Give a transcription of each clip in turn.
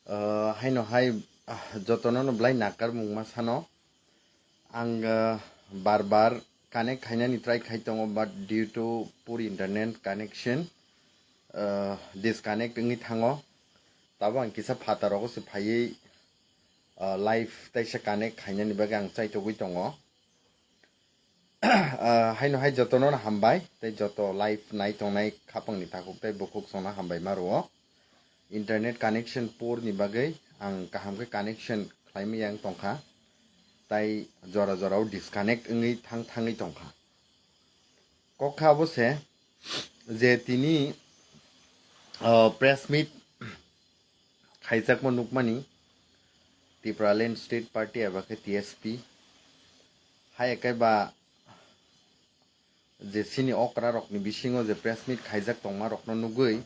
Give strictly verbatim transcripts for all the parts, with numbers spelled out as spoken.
Ah, haino hai, ah, jotono no belai nakar mungma sano. Ang, ah, bar bar connect khainani try khai tongo, but due to poor internet connection, ah, disconnect wngwi thango. Tabo ang kisa phataro se phaiwi, ah, live taisa connect khainani bagwi ang chaitogwi tongo. Ah, haino hai jotono no hambai, tei joto live nai tongnai khapangni takhuk tei bukhuk songno hambai ma rwo. Internet connection poor ni bagwi ang kaham khe connection khlaimaya wng tongkha, tai jora jorao disconnect wngwi thang thangwi tongkha. Kok kha abo se je tini, ah, press meet khaijakma nukmani Tipraland State Party eba khe T S P hai khe ba je chini okra rokni bisingo je press meet khaijak tongma rokno nugwi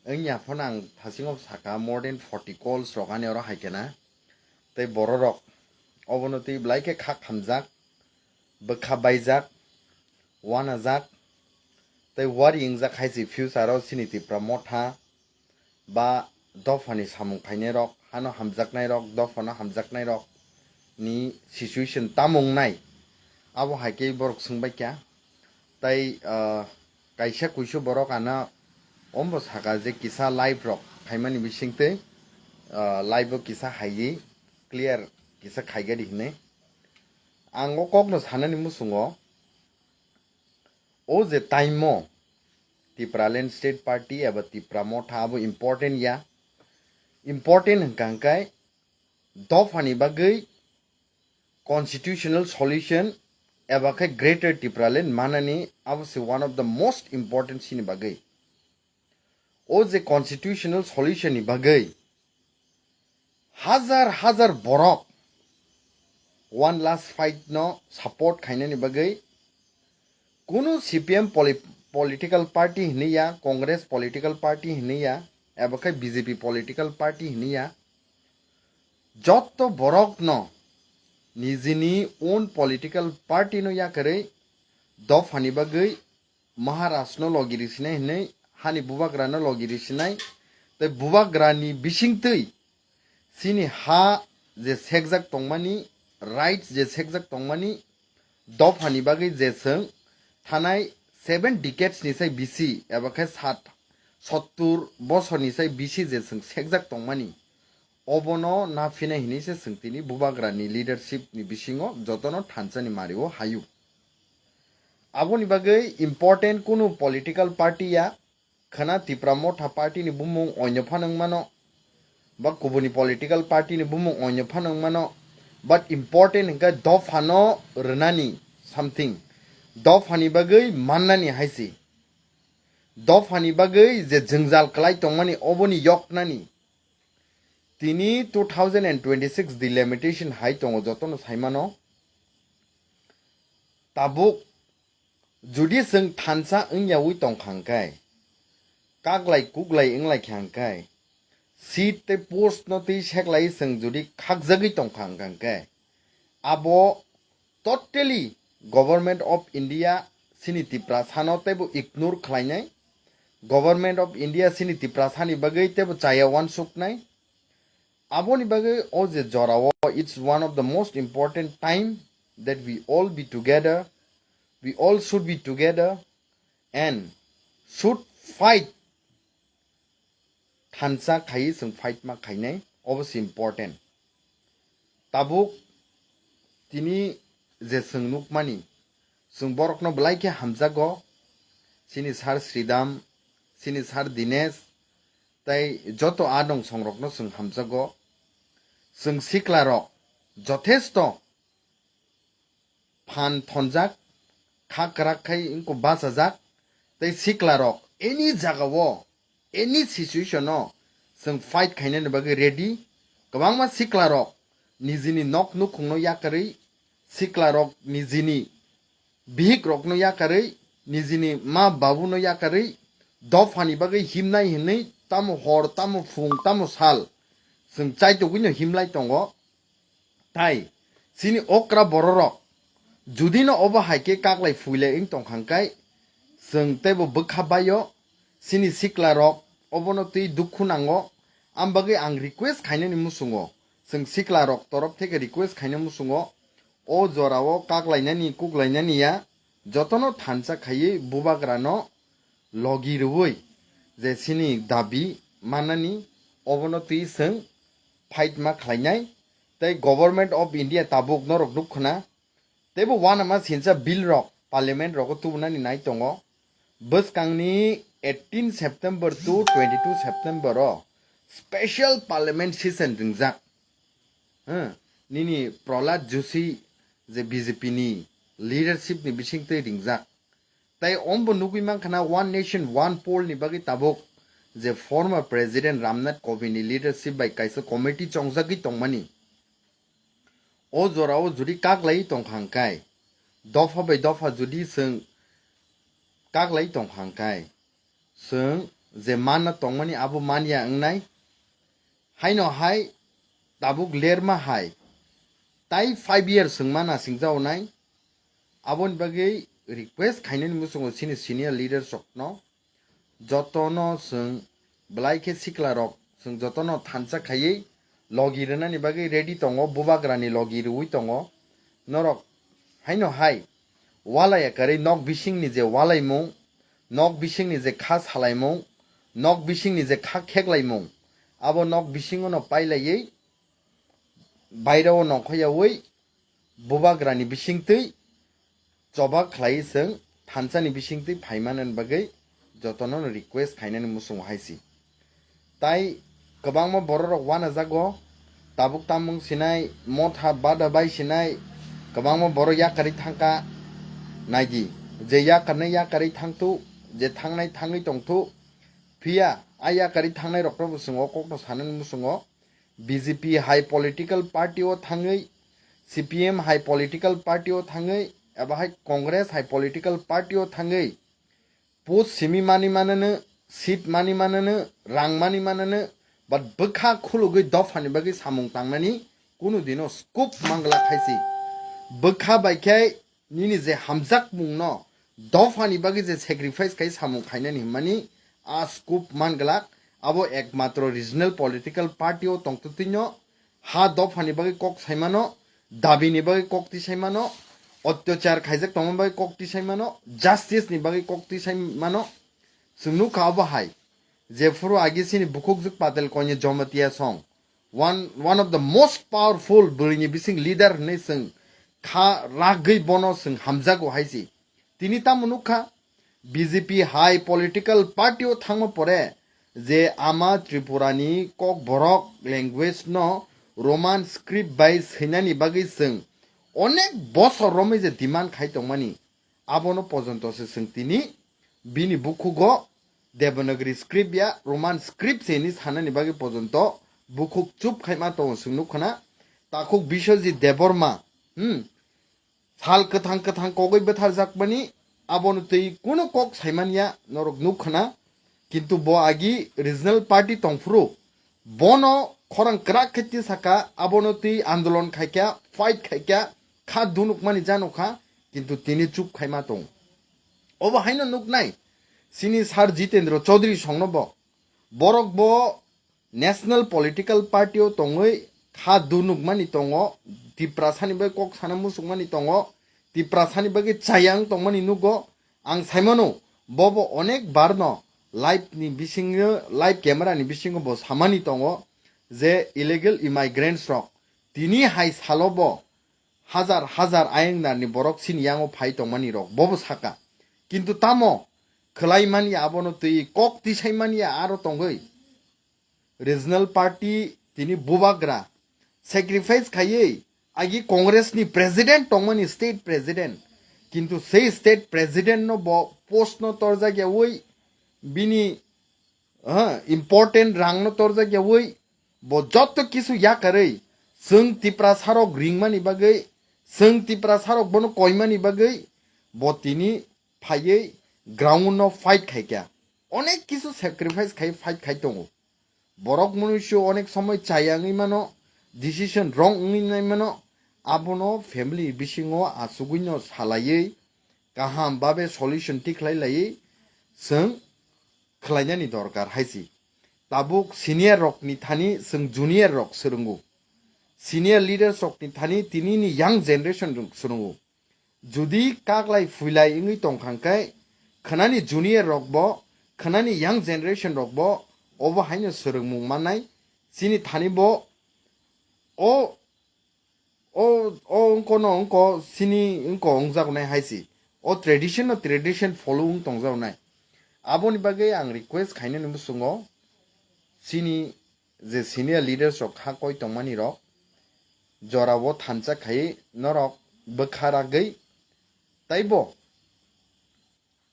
wngya phano ang thasingo saka more than forty calls rok ani oro hai khe na tei bororok obono twi belai khe kha khamjak, bwkha baijak, wanajak tei wari wngjak hai se future o chini Tipra Motha ba dophani samung khainairok, hano hamjaknairok, dophano hamjaknairok ni situation tamo wngnai, abo hai khe borok swngbai kha. Tai, ah, kaisa kuisu borok ano ombo saka je kisa live rok khaimani bisingtwi, ah, live o kisa haiwi clear kisa khaigadi hinwi. Ang o kokno sanani muchungo, o je time o Tipraland State Party eba Tipra Motha abo important ya. Important hwnkha hwnkhe dophani bagwi constitutional solution eba khe Greater Tipraland manani abo se one of the most important chini bagwi. O je constitutional solution ni bagwi hajar hajar borok one last fight no support khainani bagwi kunu C P M poli-, political party hinwi ya, Congress political party hinwi ya, eba khe B J P political party hinwi ya, jotto borok no nijini own political party no yakarwi dophani bagwi Maharaj no logi risinai hinwi, hani bubagra no logi risinai, tei bubagra ni bisingtwi chini ha je sekjak tongmani, rights je sekjak tongmani, dophani bagwi je chwng thanai seven decades ni sai bisi eba khe sat, sottur bosor ni sai bisi je chwng sekjak tongmani, obono naphinai hinwi se chwng tini bubagra ni leadership ni bisingo jotono thansa ni mari o hayu. Aboni bagwi important kunu political party ya, khwna Tipra Motha party ni bumung oino phano wng mano, ba kubuni political party ni bumung oino phano wng mano, but important hwnkhe dophano rwnani something, dophani bagwi mannani hai se, dophani bagwi je jwngjal kwlai tongmani oboni yoknani. Tini two thousand and twenty-six delimitation hai tongo, jotono saimano. Tabuk judi chwng thansa wngyawi tongkha hwnkhe, kaglai kuglai wnglaikha hwnkhe, seat tei post no twi seklai chwng judi khakjagwi tongkha hwnkha hwnkhe, abo totally Government of India chini Tiprasano teibo ignore khlainai, Government of India chini Tiprasani bagwi teibo chaya wansuknai. Aboni bagwi o je jorao, it's one of the most important time that we all be together, we all should be together and should fight. Thansa khaiwi chwng fight ma khainai, obo se important. Tabuk tini je chwng nukmani, chwng borokno belai khe hamjago, chini sir Sridham, chini sir Dinesh, tei joto adong songrokno chwng hamjago. Chwng siklarok jothesto phan thonjak, kha kwrak khai wngkuk bachajak, tei siklarok any jagao, any situation-o chwng fight khainani bagwi ready. Kwbangma siklarok nijini nok nukhungno yakarwi, siklarok nijini bihikrokno yakarwi, nijini ma babuno yakarwi dophani bagwi himnai hinwi tamo hor, tamo phung, tamo sal chwng chaitugwino himlai tongo. Tai chini okra bororok judino obo hai khe kaklai phuilai wng tongkha hwnkhe, chwng teibo bwkha baio, chini siklarok obono twi dukhu nango, Ang bagwi ang request khainani muchungo, chwng sikla rok torof theke request khaina muchungo, o jora o kaklainani kuklainani ya, jotono thansa khaiwi bubagrano logi rwui je chini dabi mannani obono twi chwng fight ma khlainai. Tei Government of India tabuk norok nuk khna, teibo uanama sincha bill rok parliament rogo tubunani nai tongo. Bwskangni eighteen September to twenty two September o special parliament session ringjak. Hmm, nini Prahlad Joshi je B J P ni leadership ni bisingtwi ringjak. Tei ombo nugwi mankha na One Nation One Poll ni bagwi tabuk je former President Ramnath Kovind ni leadership bai kaisa committee chongjagwi tongmani. O jorao jodi kaklai tongkha hwnkhe, dopha bai dopha jodi chwng kaklai tongkha hwnkhe, chwng je manna tongmani abo manya wngnai. Haino hai tabuk lerma hai tai five years chwng ma nasingjao nai. Aboni bagwi request khainani muchungo chini senior leaders rokno, jotono chwng belai khe sikla rok chwng jotono thansa khaiwi logi rwnani bagwi ready tongo, bubagrani logi rwui tongo. Norok haino hai walai akarwi nok bisingni je walaimung, nok bisingni je kha salaimung, nok bisingni je kha kheklaimung, abo nok bisingono pailaiwi bairao nongkhoyaui bubagrani bisingtwi choba khlai chwng thansani bisingtwi phaimanani bagwi jotono request khainani muchungo hai si. Tai kwbangma bororok wanajago, tabuk tamung sinai, motha bada bai sinai, kwbangma borok yakarwi thangkha. Naidi, je yakarnai yakarwi thangthu, je thangnai thangwi tongthu, phiya a yakarwi thangnai rokno bo chwng o kokno sanani muchungo. B J P hai political party o thangwi, C P M hai political party o thangwi, eba hai Congress hai political party o thangwi, post simi mani manano, seat mani manano, rang mani manano, but bwkha khulugwi dophani bagwi samung tangnani kunu dino scope mangla khaisi. Bwkha bai khe nini je hamjakmungno dophani bagwi je sacrifice khai samung khainani hwnmani a scope manglak, abo ekmatro regional political party o tongtwtwino ha dophani bagwi kok saimano, dabini bagwi kok tisaimano, otyachar khaijak tongma bagwi kok tisaimano, justice ni bagwi kok tisaimano. Chwng nukha obo hai, jephuru agi chini bukhukjwk Patel Konya Jamatia song, one, one of the most powerful bwrwini bising leader hwnwi chwng kha ragwi bono chwng hamjago hai si. Tini tamo nukha, B J P hai political party o thangma pore je ama Tripura ni Kokborok language no Roman script bai swinani bagwi chwng onek bosor romwi je demand khai tongmani, abono pojonto se chwng tini bini bukhugo Devanagari script ya Roman script se hinwi sanani bagwi pojonto bukhuk chup khaima tongo chwng nukha na. Takhuk Biswajit Debbarma, hmm, sal kwthang kwthang kogwi bwtharjakmani, abono twi kunu kok saimanya norok nukha na. Kintu bo agi regional party tongphuru, bono khorang kwrak khe tisaka, abono twi andolon khaikha, fight khaikha, kha dunukmani janokha, kintu tini chup khaima tong. Obo haino nuknai, chini Sir Jitendra Chaudhary songno bo, borok bo national political party o tongwi kha dunukmani tongo, Tiprasani bai kok sana musukmani tongo, Tiprasani bagwi chayang tongmani nugo. Ang saimano, bobo onek barno live ni bisingo, live camera ni bisingo bo samani tongo je illegal immigrants rok tini hai salo bo hajar hajar ayang narni borok chini yango phai tongmani rok bobo saka. Kintu tamo khwlai manya abono twi kok tisai manya aro tongwi regional party tini bubagra sacrifice khaiwi agi Congress ni president tongmani, state president, kintu sei state president no bo post no torjak yawi bini, ah, important rang no torjak yawi bo jotto kisu yakarwi chwng Tiprasarok ringmani bagwi, chwng Tiprasarok bono koimani bagwi bo tini phaiwi ground no fight khaikha, onek kisu sacrifice khai fight khai tongo. Borok munuisu onek somoi chaya wngwi mano, decision wrong wngwi nai mano, abono family bisingo achugwino salaiwi kaham babe solution tikhlai laiwi chwng khlainani dorkar hai si. tabuk senior rokni thani chwng junior rok swrwngo. Senior leaders rokni thani tinini young generation rok swrwngo. Judi kaklai phuilai wngwi tongkha hwnkhe, khwnani junior rokbo, khwnani young generation rokbo obo haino swrwngmung mannai. Chini thani bo o, o, o wngkono wngko, chini wngko wngjagonai hai se. O tradition no tradition follow wng tongjagonai. Aboni bagwi ang request khainani muchungo, chini je senior leaders rok kha koi tongmani rok, jorao thansa khai norok bwkha ragwi, taibo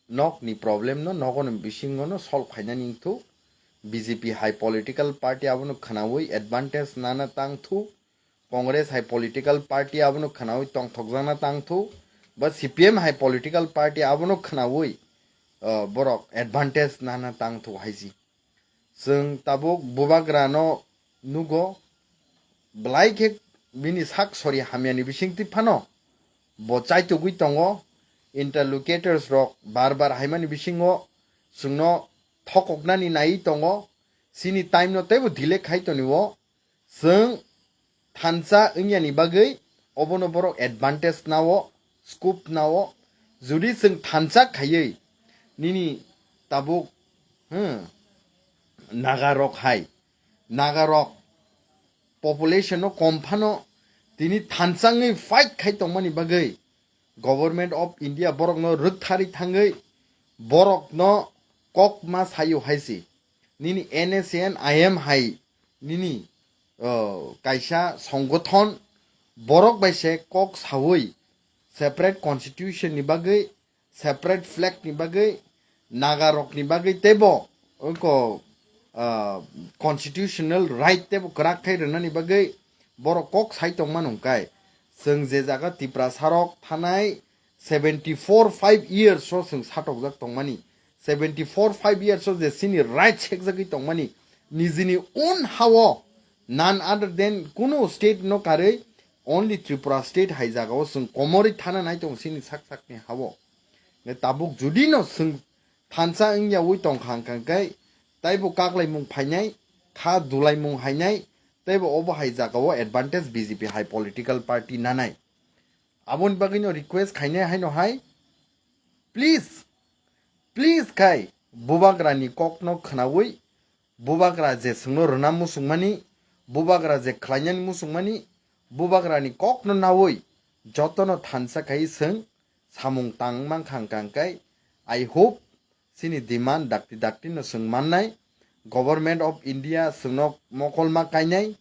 nokni problem no nogo ni bisingo no solve khainani wngthu. B J P hai political party abono khwnawi advantage nana tangthu, Congress hai political party abono khwnawi tongthokjakna tangthu, ba C P M hai political party abono khwnawi, uh, borok advantage nana tangthu hai si. Chwng tabuk bubagrano nugo, belai khe bini sak sori hamyani bisingtwi phano bo chaitugwi tongo. Interlocutors rok bar bar haimani bisingo chwngno thokoknani naiwi tongo. Chini time no teibo delay khai tonio. Chwng thansa wngyani bagwi obono borok advantage nao, scope nao. Judi chwng thansa khaiwi nini tabuk, hmm, Naga rok hai, Naga rok population no kom phano tini thansa wngwi fight khai tongmani bagwi Government of India borokno rwktharwi thangwi borokno kok ma sayo hai se. Nini N S C N I M hai nini, oh, kaisa songothon borok bai se kok sawi separate constitution ni bagwi, separate flag ni bagwi, Naga rok ni bagwi teibo wngko, ah, constitutional right teibo kwrak khai rwnani bagwi borok kok sai tongmano hwnkhe, chwng je jaga Tiprasa rok thanai seventy four five years o chwng satokjak tongmani, seventy four five years o je chini right sekjagwi tongmani, nijini own ha-o, none other than kunu state no karwi, only Tripura state hai jaga o chwng komorwi thana nai tongo chini sak sakni ha-o. Tabuk judi no chwng thansa wngyawi tongkha hwnkha khe, taibo kaklaimung phainai, kha dulaimung hainai, teibo obo hai jaga o advantage B J P hai political party nanai. Aboni bagwi no request khainai haino hai, please, please khai bubagrani kokno khwnawi, bubagra je chwngno rwna muchungmani, bubagra je khlainani muchungmani, bubagrani kokno nawi jotono thansa khai chwng samung tang mankha hwnkha hwnkhe, I hope chini demand dakti dakti no chwng mannai. Government of India chwngno mokolma kainai.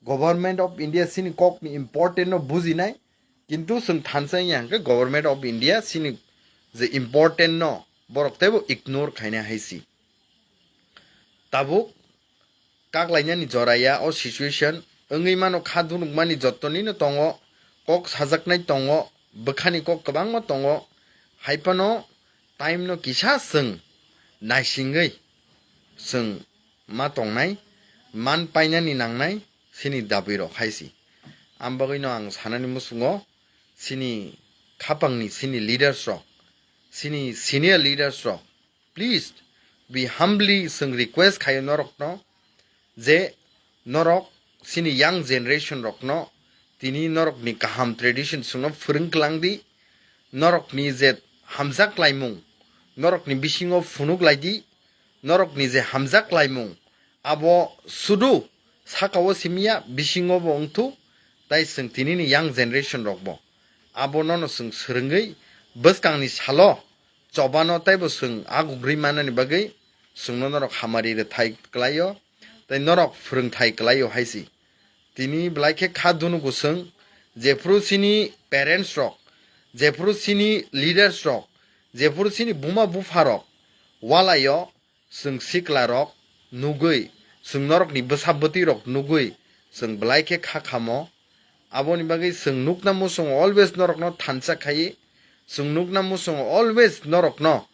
Government of India chini kokni important no bujinai. Kintu chwng thansa wngya hwnkhe Government of India chini je important no borok teibo ignore khainai hai si. Tabuk kaklainani jora ya o situation wngwi mano, kha dunukmani jottonino tongo, kok sajaknai tongo, bwkhani kok kwbangma tongo, hai phano time no kisa chwng naisingwi chwng ma tongnai, man painani nangnai chini dabi rok hai si. Am bagwi no ang sanani muchungo chini khapangni chini leaders rok, chini senior leaders rok, please be humbly chwng request khaio norokno je norok chini young generation rokno tini norokni kaham tradition chwngno phwrwng kwlang di, norokni je hamjak laimung norokni bisingo phunuk lai di, norokni je hamjak laimung abo sudu sakao simiya bisingo bo wngthu, tai chwng tinini young generation rokbo abo nono chwng swrwngwi bwskangni salo chobano teibo chwng agugri manani bagwi chwngno norok hamari rwthai kwlaio tei norok phwrwngthai kwlaio hai si. Tini belai khe kha dunugo chwng, jephuru chini parents rok, jephuru chini leaders rok, jephuru chini buma bupha rok walaio, chwng sikla rok nugwi, chwng norokni bwsa bwtwi rok nugwi chwng belai khe kha khamo. Aboni bagwi chwng nukna muchungo always norokno thansa khaiwi, chwng nukna muchungo always norokno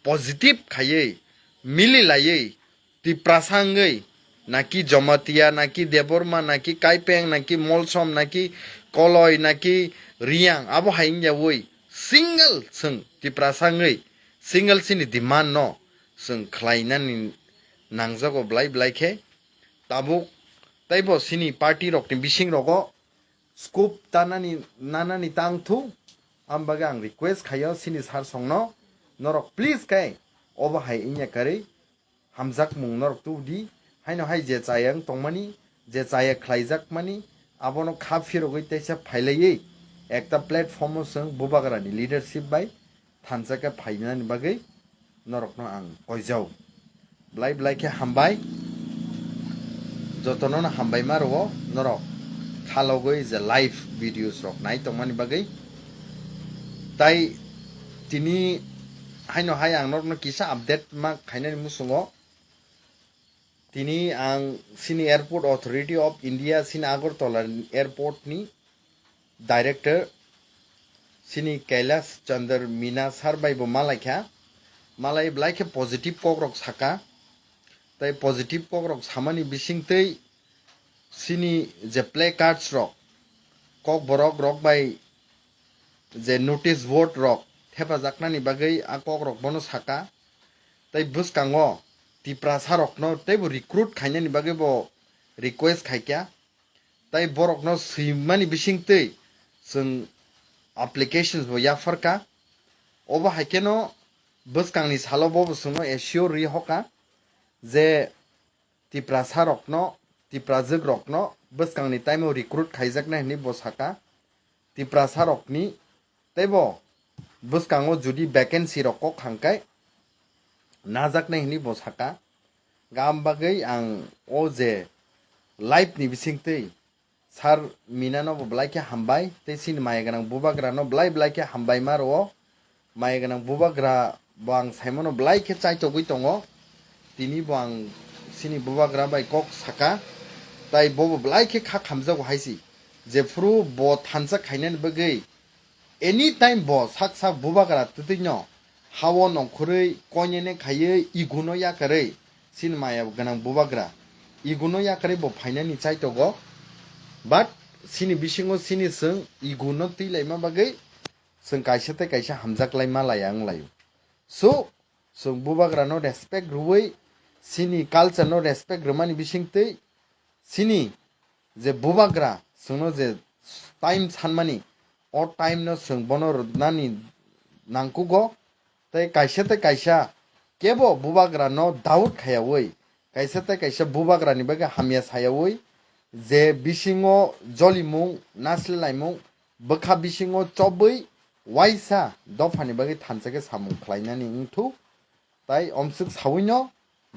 positive khaiwi, mili laiwi, Tiprasa wngwi, naki Jamatia, naki Debbarma, naki Kaipeng, naki Molsom, naki Koloi, naki Riyang, abo hai wngyawi single chwng Tiprasa wngwi single chini demand no chwng khlainani nangjago belai belai khe. Tabuk teibo chini party rokni bising rogo scope tanani nanani tang thu. Am bagwi ang request khayo chini sir songno, norok please khe obo hai wngya karwi hamjakmung norok tubudi. Haino hai je chaya wng tongmani, je chaya khlaijakmani, abono kha phirogwi teisa phailaiwi ekta platform o chwng bubagrani leadership bai thansa khe phainani bagwi norokno ang koijao. Belai belai khe hambai. Jotono no hambai ma rwo norok khalogwi je live videos rok nai tongmani bagwi. Tai tini haino hai ang norokno kisa update ma khainani muchungo. Tini ang chini Airport Authority of India chini Agartala airport ni director chini Kailash Chandra Meena sir bai bo malaikha. Malai belai khe positive kok rok saka. Tai positive kok rok samani bisingtwi chini je placards rok, kok borok rok bai je notice board rok thepajaknani bagwi a kok rok bono saka. Tai bwskango Tiprasa rokno teibo recruit khainani bagwi bo request khaikha. Tai borokno swimani bisingtwi chwng applications bo yapharkha. Obo hai kheno bwskangni salo bo chwngno assure rwi hoka je Tiprasa rokno, Tiprajwk rokno bwskangni time o recruit khaijaknai hwnwi bo saka. Tiprasa rokni teibo bwskango jodi vacancy rok kok khangkhe najaknai hwnwi bo saka. Gam bagwi ang o je live ni bisingtwi sir Meena no bo belai khe hambai tei chini maya gwnang bubagra no belai belai khe hambai ma rwo. Maya gwnang bubagra bo ang saimano belai khe chaitogwi tongo. Tini bo ang chini bubagra bai kok saka, tai bo bo belai khe kha khamjago hai si. Jephuru bo thansa khainani bagwi anytime bo sak sak bubagra twtwino hao nongkhorwi koinene khaiwi iguno yakarwi chini maya gwnang bubagra iguno yakarwi bo phainani chaitogo. But chini bisingo chini chwng iguno twilaima bagwi chwng kaisa tei kaisa hamjaklaima laya wnglaio. So, chwng bubagrano respect rwui, chini culture no respect rwmani bisingtwi, chini je bubagra chwngno je time sanmani, o time no chwng bono rwnani nangkugo. Tei kaisa tei kaisa kebo bubagrano doubt khayaui, kaisa tei kaisa bubagrani bagwi hamya sayaui, je bisingo jolimung, naslelaimung, bwkha bisingo chobwi waisa dophani bagwi thansa khe samung khlainani wngthu. Tai omswk sawino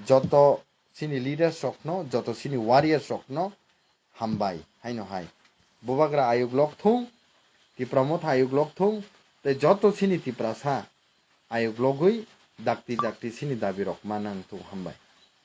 joto chini leaders rokno, joto chini warriors rokno hambai haino hai. Bubagra ayuk lok thung, Tipra Motha ayuk lok thung, tei joto chini Tiprasa ayuk logwi dakti dakti chini dabi rok manang thung, hambai.